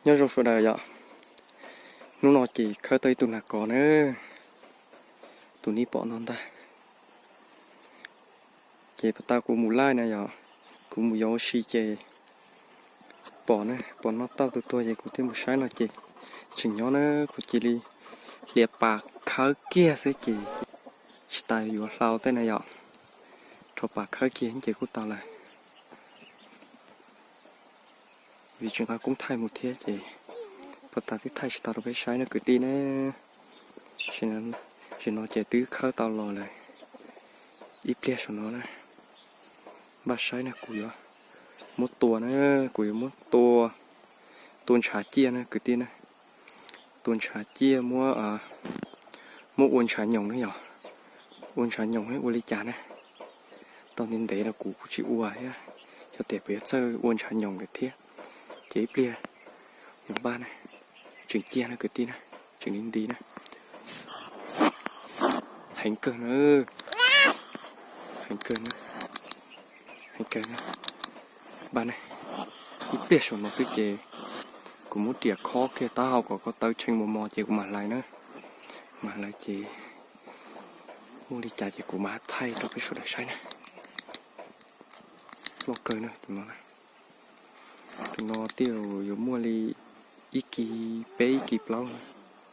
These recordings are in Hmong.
Nyob zoo sawv daws yom, hnub no ces khawb tau ib tug nas kos na, tus nej pom no ntag. Ces puag ta kuv mus laij na yom, kuv mus yos ua si ces pom na, pom noj tauj tuag tuag ces kuv thiaj mus saib no ces tseem nyob na, kuv cia li hliav pas khawb kiag xwb ces tsis tas yuav hlau tej na yom, rho pas khawb kiag ces kuj tau lawm. Vim tsis nqa koob thaij mus thiab ces puag ta twb thaij tsis tau rau peb saib na kwv tij na. Tam sim no ces twb khawb tau los lawm ib pliag saum no na. Npaj saib na, kuv yuav muab tua na, kuv yuav muab tua, tua ntshav ciaj na kwv tij na. Tua ntshav ciaj muab, muab ua ntshav nyoos na yom. Ua ntshav nyoos ua li cas na, tau ntev ntev los kuv kuj tsis ua thiab, xyov tias puas yuav txawj ua ntshav nyoos lawm thiab. Ces ib pliag yuav npaj na, tseem ciaj na kwv tij na, tseem li nti na. Heev kawg na, heev kawg na, heev kawg na. Npaj na, ib pliag saum no xwb ces kuv muab riam khob kiag taub hau kom ko taw tshee mos mos ces kuv mam hlais na. Mam hlais ces muaj li cas ces kuv mam thaij rau peb sawv daws saib na. Loj kawg na tus no na. Tus no twb yuav muaj li ib kis peb ib kis plaub na.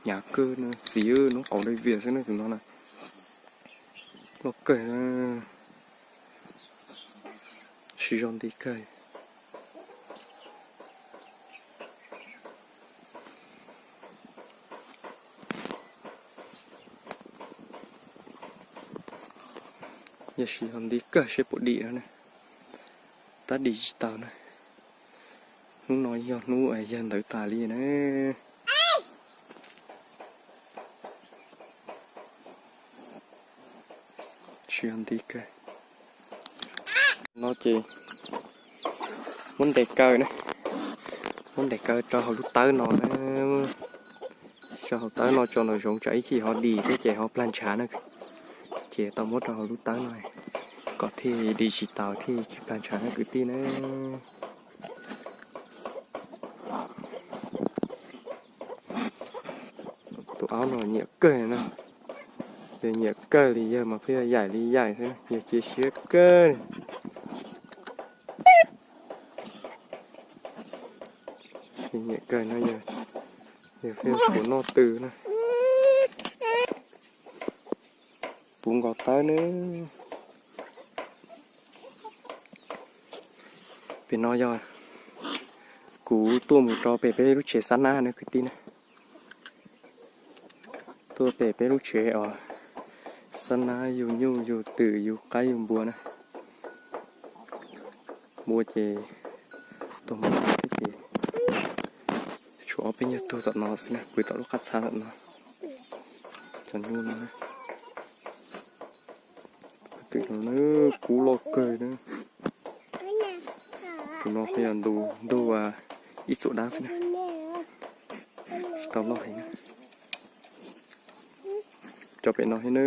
Hnyav kawg na, txiv hnub qaum dai vias xwb na tus no na. Loj kawg na, siv zog nti kawg. Yog siv zog nti kawg seb puas dim no na. Tab dim tsis tau na. Hnub no yog hnub yawg ntawv tas li na. Siv zog nti kawg. No ces muab ntes kaw na, muab ntes kaw rau hauv lub tawb no na. Rau hauv tawb no tso nraum zoov tsam ib chim ho dim thiab ces ho plag ntshav na. Ces tau muab rau hauv lub tawb no kom thiaj dim tsis taus thiaj tsis plag ntshav na kwv tij na. Tus aub no nyiam kawg na, yog nyiam kawg li yawg mas pheej yog yaim li yaim xwb, yog cia siab kawg. Nyiam kawg no, yog pheej tshuav noj tw na. Puv nkaus tawb na. Pem no yog kuv tuaj mus rau pem peb lub tsev xab nab na kwv tij na. Tuaj pem peb lub tsev os, xab nab yug nyuj yug twm yug qaib yug npua na. Npua ces tuag mus ces tshuav ob peb nyuag tug tom no xwb na, pw tom lub qab txhab tom no. Cov nyuj no, twm no kub loj kawg na. Tus no pheej yog ntug ntug ib txuas dab xwb na, tsis tau loj heev na. Cov pem no thiab na,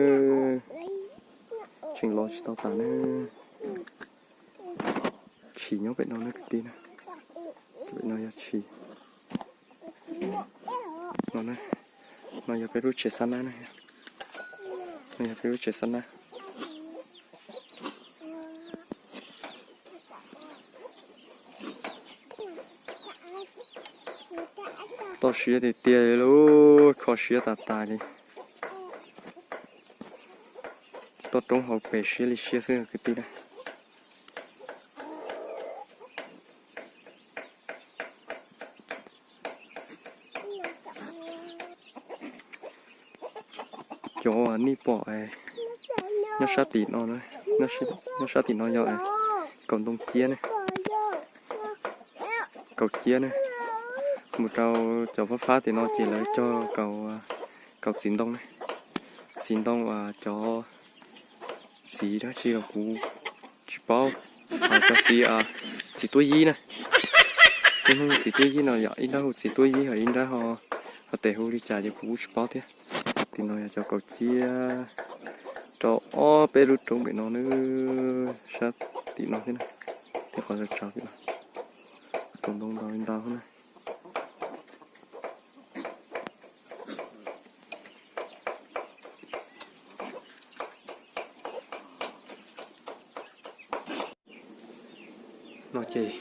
tseem los tsis tau tas na. Tshis nyob pem no na kwv tij na, pem no yog tshis. No, no yog peb lub tsev xab nab na, no yog peb lub tsev xab nab. Toj siab tiag tiag li lauj, kho siab tas tas li. Toj roob hauv pes siab li siab xwb kwv tij na. Cov nej pom nyob sab tim no, nyob sab tim no yog kaus ntoo ciab ne, kaus ciab ne. Mus rau cov fab fab tim no ces lawv cog kaus txiv ntoo ne, txiv ntoo uas cov txiv dab tsi los kuv tsis paub. Cov txiv, txiv tuab yib na, txiv tuab yib no yog ib nrab hu txiv tuab yib, ho ib nrab ho tes hu li cas ces kuv kuj tsis paub thiab. Tim no yog cov kaus ciab rau ob peb lub roob pem no na, sab tim no thiab na, tej qhov tsaus tsaus tim no, kaus ntoo ntau li ntau na. No ces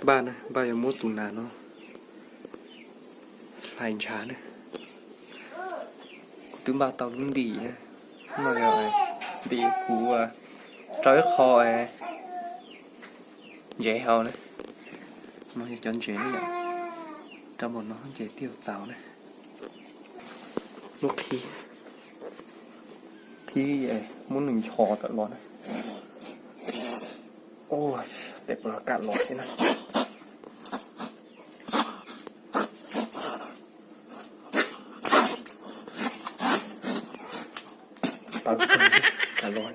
npaj na, npaj yuav muab tus nas no hlais ntshav na. Kuv twb npaj tau lub ntim na, no yog ntim kuv rau ib qho ntsev hauv na. No yog cov ntsev na yom, rau npaum no ces twb yuav txaus na. Muab qhib, qhib muab nws nchos tawm los na. Tes puas los kam los thiab na. Tawv kawg, kam los.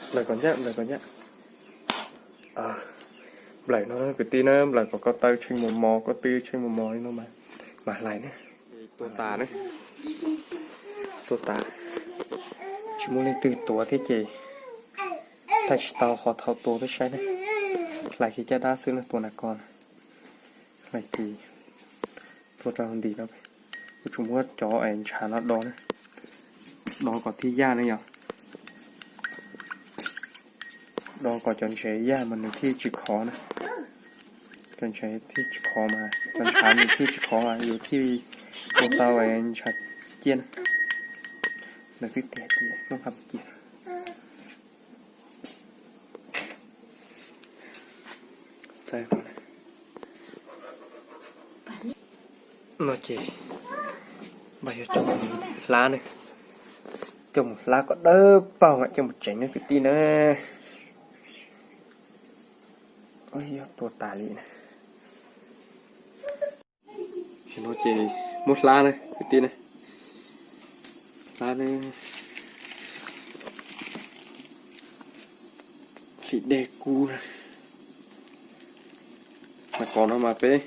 Nplaim kom ncaj, nplaim kom ncaj. Nplaim no kwv tij na, nplaim kom ko taw tsheej mos mos, ko tw tsheej mos mos li no mas, mas hlais na. Tua tas na, tua tas, tsis muaj leej twg tuav thiab ces thaij tsis tau qhov thaum tua peb saib na. Hlais kiag caj dab xwb na, tua nas ko na. Hlais ces tua rau ntim no, kuv tsuas muab cov es ntshav no do na, do kom thiaj yaj na yom. Do kom cov ntsev yaj mas nws thiaj tsis khov na. Cov ntsev thiaj tsis khov mas, cov ntshav nws thiaj tsis khov mas yus thiaj ua tau ntshav ciaj na. Lawv twb tias ces muab nqa mus cia. No ces npaj yuav coj mus hlab ne, coj mus hlab kom dawb paug mam coj mus tsev ne kwv tij na. Yog tua tas li na. No ces muab hlab na kwv tij na, hlab ne, hliv dej kub na. Mas kom no mas peb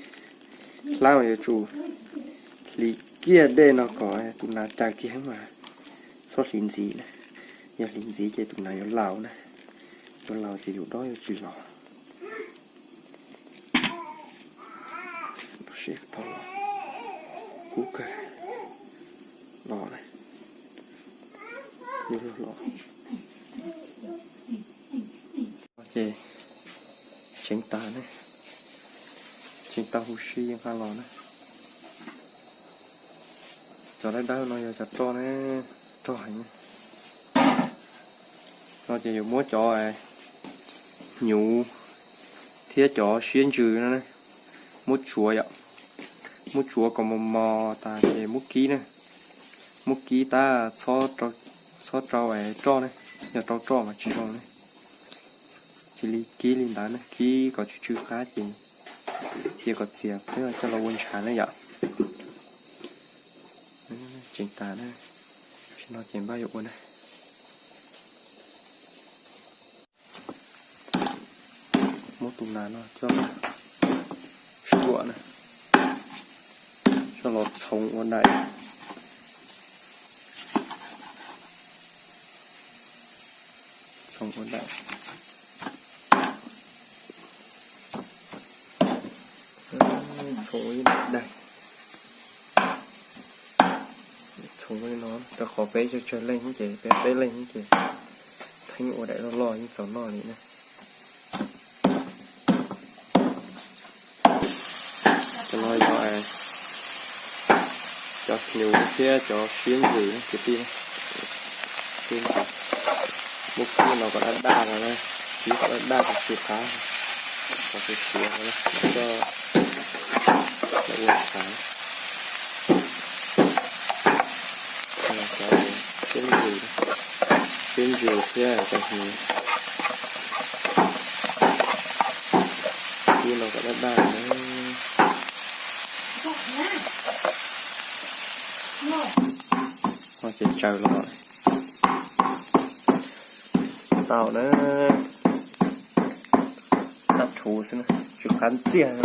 hlab mas yuav tsum hliv kiag dej no kom tus nas cais kiag mas txhob hliv ntxiv na. Yog hliv ntxiv ces tus nas yuav laus na, yuav laus ces yus dob yuav tsis los. Kub kawg los na, yuav los. Ces tseev tas ne, tseev tau huv si nqa los na. Cov dawb dawb no yog cov roj ne, roj heev. No ces yuav muab cov hnyuv thiab cov siab ntsws no muab tsuav yom, muab tsuav kom mos mos tas ces muab kib na, muab kib tab txhob rau roj ne, yog rau roj mas tsis zoo ne. Cia li kib li ntawd ne, kib kom tsw tsw qab ces cia kom txias peb coj los ua ntshav ne yom. Tseev tas na, tam sim no ces npaj yuav ua na. Muab tus nas no coj los suam na, coj los txhoov ua daim, txhoov ua daim, txhoov ua ib daim, txhoov li no rau qhov peb tsawg tsawg leej ces peb peb leej ces theeb ua daim loj loj yeej txaus noj li na. Cov no yog cov hnyuv thiab cov siab ntsws kwv tij. Muab kib no kom daj daj no, kib kom daj daj kom tsw qab, kom siav siav no coj los ua ntshav. Cov siab ntsws, siab ntsws thiab cov hnyuv, kib no kom daj daj na. Ces tsaws los tau na. Tab rhuv xwb na, tsw qab ntxiag,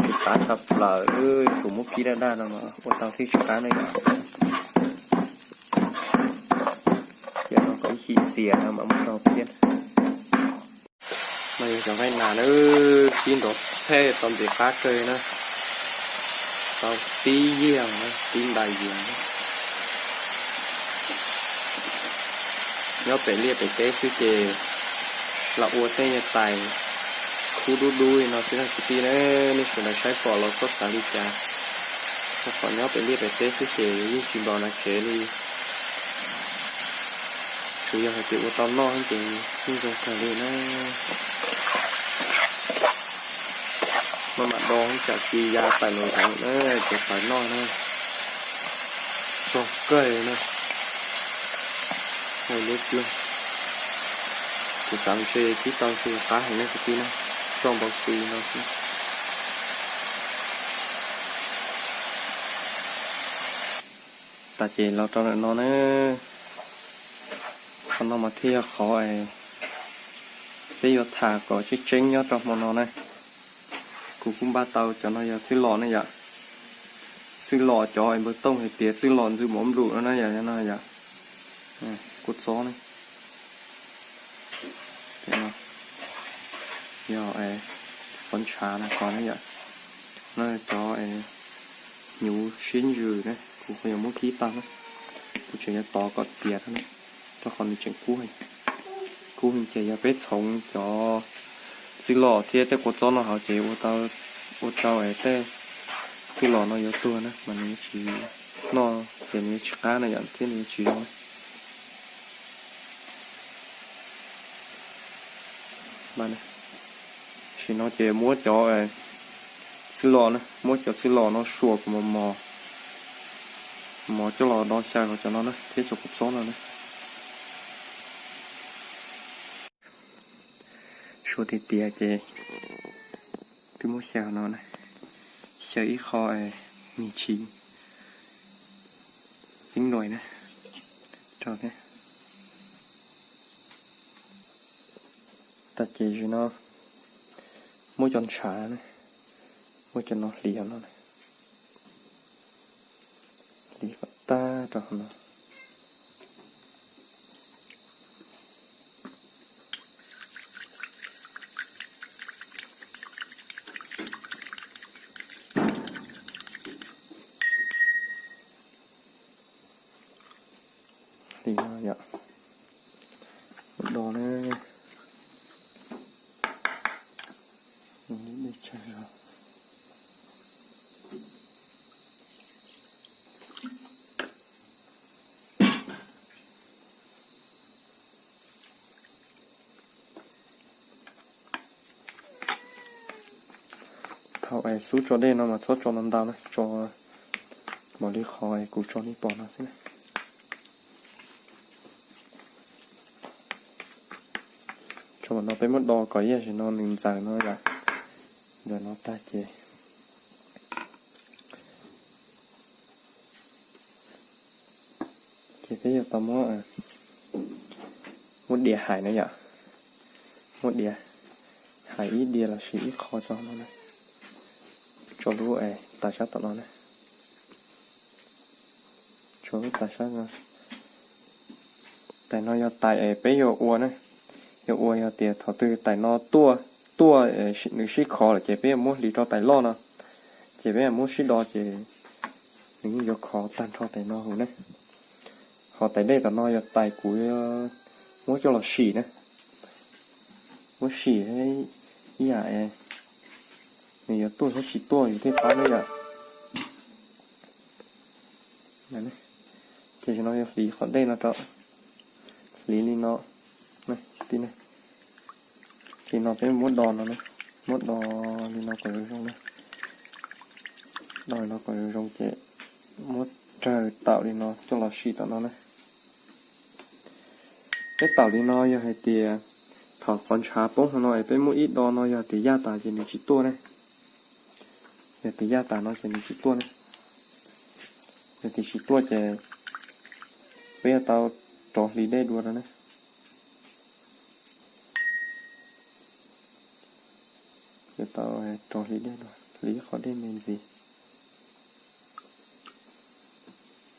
tsw qab tshaj plaws, yuav tsum muab kib daj daj no mas ua tau thiaj tsw qab ne yom. Cia no kom ib chim txias no mam muab rau thiab. No yog cov nqaij nas na, kib nrov txhej tau ntev qab kawg na, tau tib yias na, tib nta yias. Nyob pem liaj pem teb xwb ces los ua tej nyuag tais khub dub dub li no xwb na kwv tij na. Nej sawv daws saib pom los txhob xav li cas, rau qhov nyob pem liaj pem teb xwb ces yeej tsis npaum no tsev li. Tsuas yog hais tias ua tau noj ces yeej zoo kawg li na. Maj mam do tsam tsis ya tawm los ntawd na, ces tawm noj na. Zoo kawg na. Ua liab ploog. Kuv xav ntshe kib tau ntshe qab heev na kwv tij na, roj npau xi no xwb. Tas ces los rau ntawm no na, qhov no mas thiaj yog qhov peb yuav tham kom tseeb tseeb nyob rau hmo no na. Kuv kuj npaj tau cov no yog txwj lom ne yom, txwj lom cov es npawg Tooj hais tias txwj lom ntxwj mov nplum no na yom, no yom, kua txob ne, yog qhov ntshav na qhov na yom, no cov hnyuv siab ntsws na, kuv yuav muab khib tag na, kuv tseem yuav tov kom txias na, rau qhov nws tseem kub, kub ces yog peb txhoov cov txwj lom thiab tej kua txob no hauv ces ua rau es tej txwj lom no yuav tuag na mas nws yuav tsis noj ces nws yuav tsis qab na yom thiab nws yuav tsis zoo. Tam sim no ces muab cov txwj lom na, muab cov txwj lom no suam kom mos mos, mos coj los do xyaw hauv cov no na thiab cov kua txob no na. Suav tiag tiag ces twb muab xyaw no na, xyaw ib qho me ntsis xeeb luas na rau thiab. Tas ces no muab cov ntshav na, muab cov no hliv no, hliv kom tag rau hauv no. Hliv no yom, do na. Thaum es xub tso dej no mas txhob tso ntau ntau na, tso npaum li qhov es kuv tso nej pom no xwb na. Tso no peb muab do kom ib yam li no nws ntxaws no yom, ntxaws no tag ces ces peb yuav tau muab, muab diav hais na yom, muab diav hais ib diav los sis ib qho tso no na, tso lub es tas sab tom no na, tso lub tas sab no. Tais no yog tais es peb yuav ua na, yuav ua yog tias thaum twg tais no tuaj, tuaj nws sib khov lawm ces peb yuav muab hliv rau tais loj no, ces peb yuav muab sib do ces nws yeej yuav khov tag nrho tais no hauv na. Ho tais dej tom no yog tais kuv muab coj los sim na, muab sim ib yam nws yuav tuaj thiab tsis tuaj yus thiaj paub na yom. Ces no yog hliv qhov dej no rau, hliv li no, li no peb muab do no, muab do li no kom zoo zoo na, do li no kom zoo zoo ces muab raws taum li no coj los sim tom no na. Peb taum li no yog hais tias thaum qhov ntshav poob hauv no es peb muab ib do no yog tias yaj tas ces nws tsis tuaj ne. Yog tias yaj tas no ces nws tsis tuaj ne. Yog tias tsis tuaj ces peb yuav tau rov hliv dej dua rau ne. Yuav tau rov hliv dej dua, hliv qhov dej me ntsis,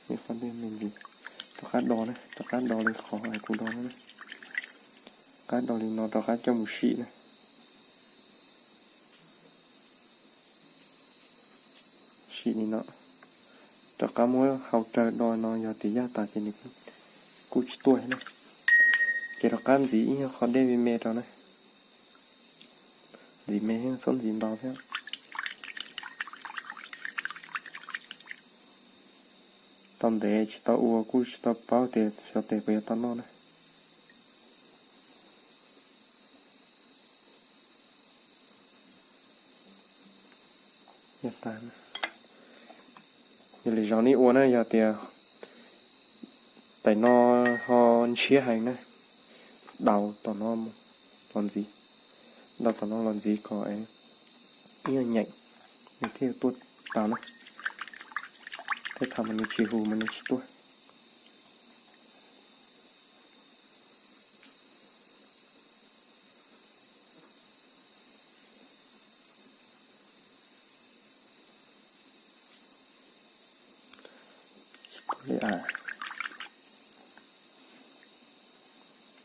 hliv qhov dej me ntsis. Rov qab do na, rov qab do li qhov kuv do na, rov qab do li no rov qab coj mus sim na. Sim li no, rov qab muab hau raws do no yog tias yaj tas ces nws kuj tsis tuaj thiab na. Ces rov qab ntxiv ib nyuag qho dej me me rau na. Ntxiv me thiab, txhob ntxiv ntau thiab. Tau ntev tsis tau ua kuj tsis tau paub tias xyov tes puas yuav tau noj na. Yog li zog nej ua na, yog tias tais no ho ntshiab heev na, daus tom no los ntxiv, daus tom no los ntxiv kom ib nyuag nyeem, nws thiaj tuaj tau na. Tej thaum mas nws tsis hu mas nws tsis tuaj.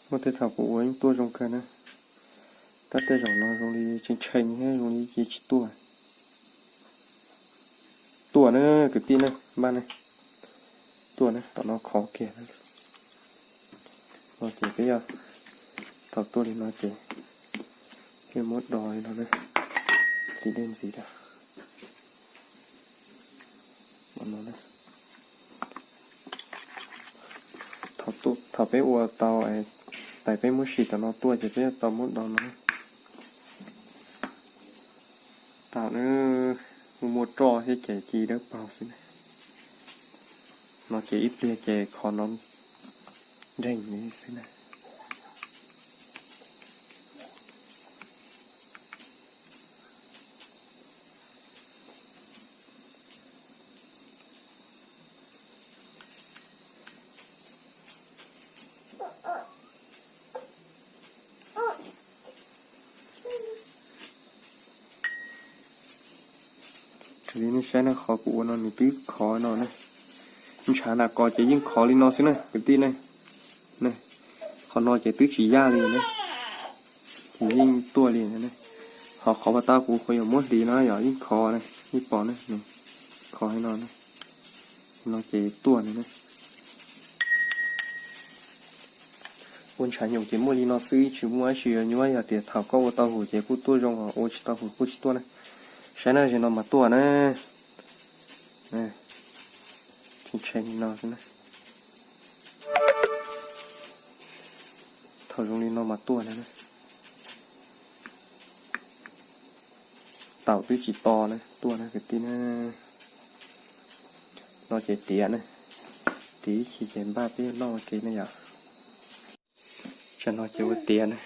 Muaj tej thaum kuv ua yeej tuaj zoo kawg na, tab tej zaum no zoo li tshee tshee thiab zoo li ces tsis tuaj. Tuaj na kwv tij na, npaj na, tuaj na, tom no khov kiag na. No ces peb yog thaum tuaj li no ces peb muab do li no na, tiv dej ntxiv rau. Thaum peb ua tau tais peb muab sim tom no tuaj ces peb yuav tau muab do no. Tau na, muaj muaj roj thiab ces ci dawb paug xwb na. No ces ib pliag ces khov no nreeg li xwb na. Raws li nej saib no, qhov kuv ua no nws twb khov no na. Ntshav nas kos ces yeej khov li no xwb na kwv tij ne. Qhov no ces twb tsis yaj li na, ces yeej tuaj li na. Ho qhov pas tau kuv qhov yuav muab hliv no yog yeej khov na, yeej pom na, khov li no na. No ces tuaj na. Ua ntshav nyuam ces muaj li no xwb, tsis muaj dab tsi yuav nyuaj, yog tias thaum koj ua tau hum ces kuj tuaj zoo, ua tsis tau hum kuj tsis tuaj na. Saib na, ze no mas tuaj na. Tshee tshee li no xwb na. Thaum zoo li no mas tuaj na. Taum twb tsis to na, tuaj na kwv tij na. No ces tiav na, tiav ib chim ces npaj peb noj ua ke na yom. Tsam no ces ua tiav na,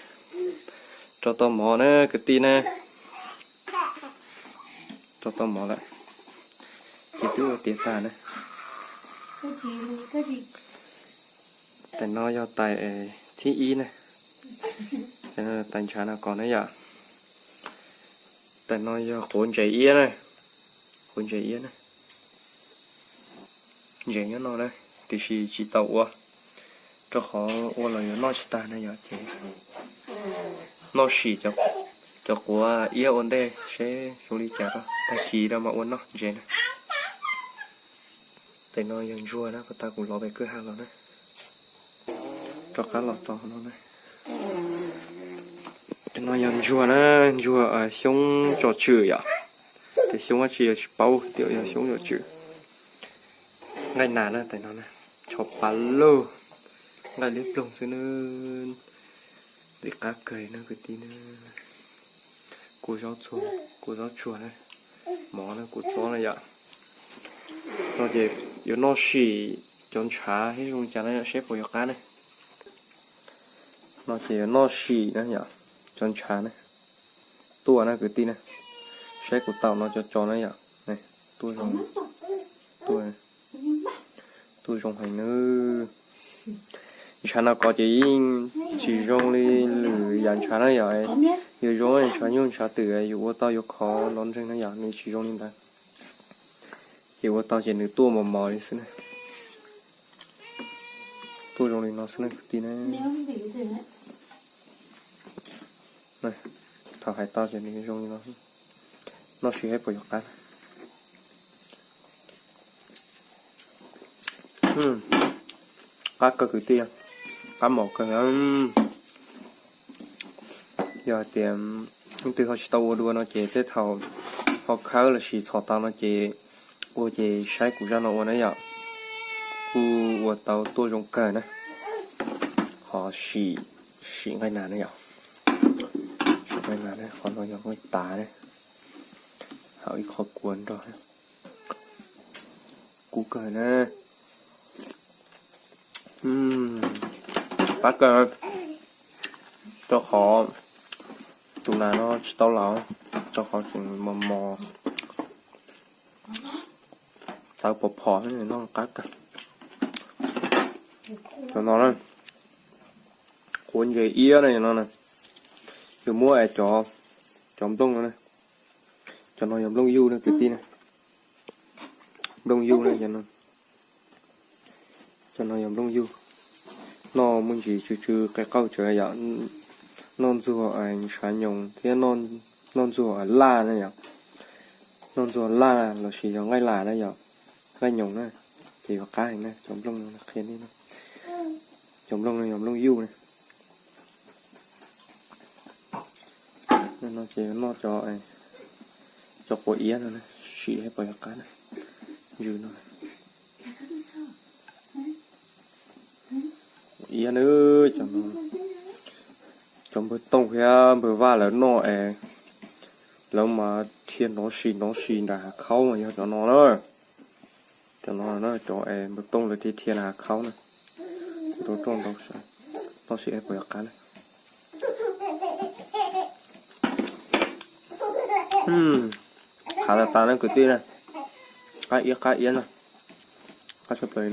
rau tau mov na kwv tij na. Rau tau mov lawm ces twb ua tiav tag na. Tais no yog tais thib ib na, tais ntshav nas kos na yom. Tais no yog quav ntses iab na, quav ntses iab na. Ntses nyob no na, tiam sis tsis tau ua, rau qhov ua los yuav noj tsis tag na yom, ces noj sim cov quav iab ua ntej seb zoo li cas, tag kis rau mas ua noj ntses na. Tais no yog ntsuag na, pas tas kuv lov pem kwj ha los na, rov qab los tos no na. Tais no yog ntsuag na, ntsuag xyoob tsom tswm yom. Tes xyoob dab tsi yog tsis paub, tiam yog xyoob tsom tswm. Nqaij nas na, tais no na, tshov pas lug, nqaij liab ploog xwb na. Ntxim qab kawg na kwv tij na. Kua zaub tsuag, kua zaub tsuag na, mov na, kua txob na yom. No ces yuav noj sim cov ntshav thiab zoo li cas na yom, seb puas yuav qab na. No ces yuav noj sim na yom, cov ntshav na. Tuaj na kwv tij na, saib kuv taum no co co na yom. Tuaj zoo, tuaj zoo heev na. Ntshav nas kos ces yeej tsis zoo li lwm yam ntshav na yom. Yuav zoo ntshav nyuj ntshav twm yus ua tau yuav khov los nreeg na yom, nws tsis zoo li ntawd. Ces ua tau ces nws tuaj mos mos li xwb na. Tuaj zoo li no xwb na kwv tij na. Thaum hais tau ces nws zoo li no. Noj sim seb puas yuav qab. Qab kawg kwv tij, qab mos kawg. Yog hais tias leej twg ho tsis tau ua dua no ces tej thaum ho khawb lossis txhom tau no ces ua ces saib kuv zaj no ua na yom. Kuj ua tau tuaj zoo kawg na. Ho sim, sim nqaij nas na yom. Sim nqaij nas na, qhov no yog nqaij tav na. Hau ib qho kua nrog. Kub kawg na. Qab kawg. Rau qhov tus nas no tsis tau laus, rau qhov tseem mos mos, tawv pom phom, noj qab kawg. Cov no na, quav ntses iab na, no na, yus muab cov, cov nplooj no, cov no yog nplooj yuj na kwv tij na. Nplooj yuj na, cov no yog nplooj yuj. Noj me ntsis tsw tsw qe qauj tsawv yom. Noj ntxuag ntshav nyoos thiab noj ntxuag laj na yom. Noj ntxuag laj lossis yog nqaij lam na yom, nqaij nyoos na, ces yuav qab heev na. Cov nplooj no qhia nej, cov nplooj no yog nplooj yuj na. No ces noj cov, cov quav iab no, sim pom yog qab na. Ntsws no, iab na. Cov npawg tooj thiab npawg vaj lawv noj es lawv mas dhia hnov si hnov si nram hav khaub mas yog cov no na. Cov no na, cov es npawg tooj lawv dhia dhia nram hav khaub na. Rau roj ntau saib, noj sim pom yog qab na. Qab tas tas na kwv tij na. Qab iab qab iab na. Qab tshaj plaws.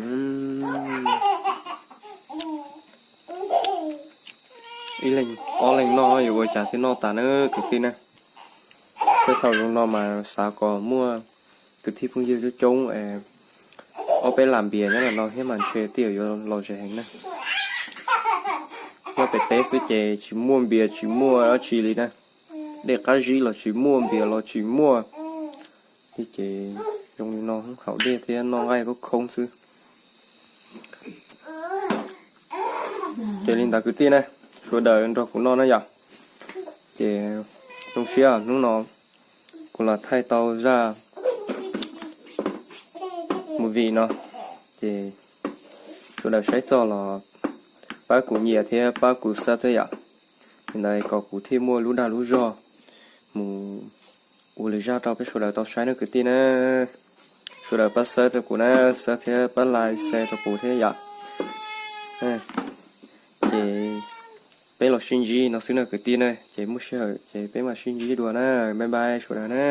Ib leeg ob leeg noj yuav ua cas thiaj noj tas na kwv tij na. Tej thaum zoo no mas xav kom muaj kwv tij phooj ywg coob coob es ob peb lam npias nyob ntawm no thiab mas ntshe twb yuav los ze heev na. Nyob pem teb xwb ces tsis muaj npias tsis muaj dab tsi li na. Dej qab zib los tsis muaj, npias los tsis muaj. Ces zoo li no haus dej thiab noj nqaij khoob khoob xwb. Ces li ntawd kwv tij na, sawv daws nrog kuv noj na yom. Ces zoo siab hnub no kuv los thaij tau zaj movie no, ces sawv daws saib txog los pab kuv nyiam thiab pab kuv sub thiab yom. Li ntawd kom kuv thiaj muaj lub dag lub zog mus ua lwm zaj rau peb sawv daws tau saib na kwv tij na. Sawv daws pab sub rau kuv na, sub thiab pab like share rau kuv thiab yom. Ces peb los sib ntsib no xwb na kwv tij na, ces muaj sij hawm ces peb mam sib ntsib dua na. Bye bye sawv daws na.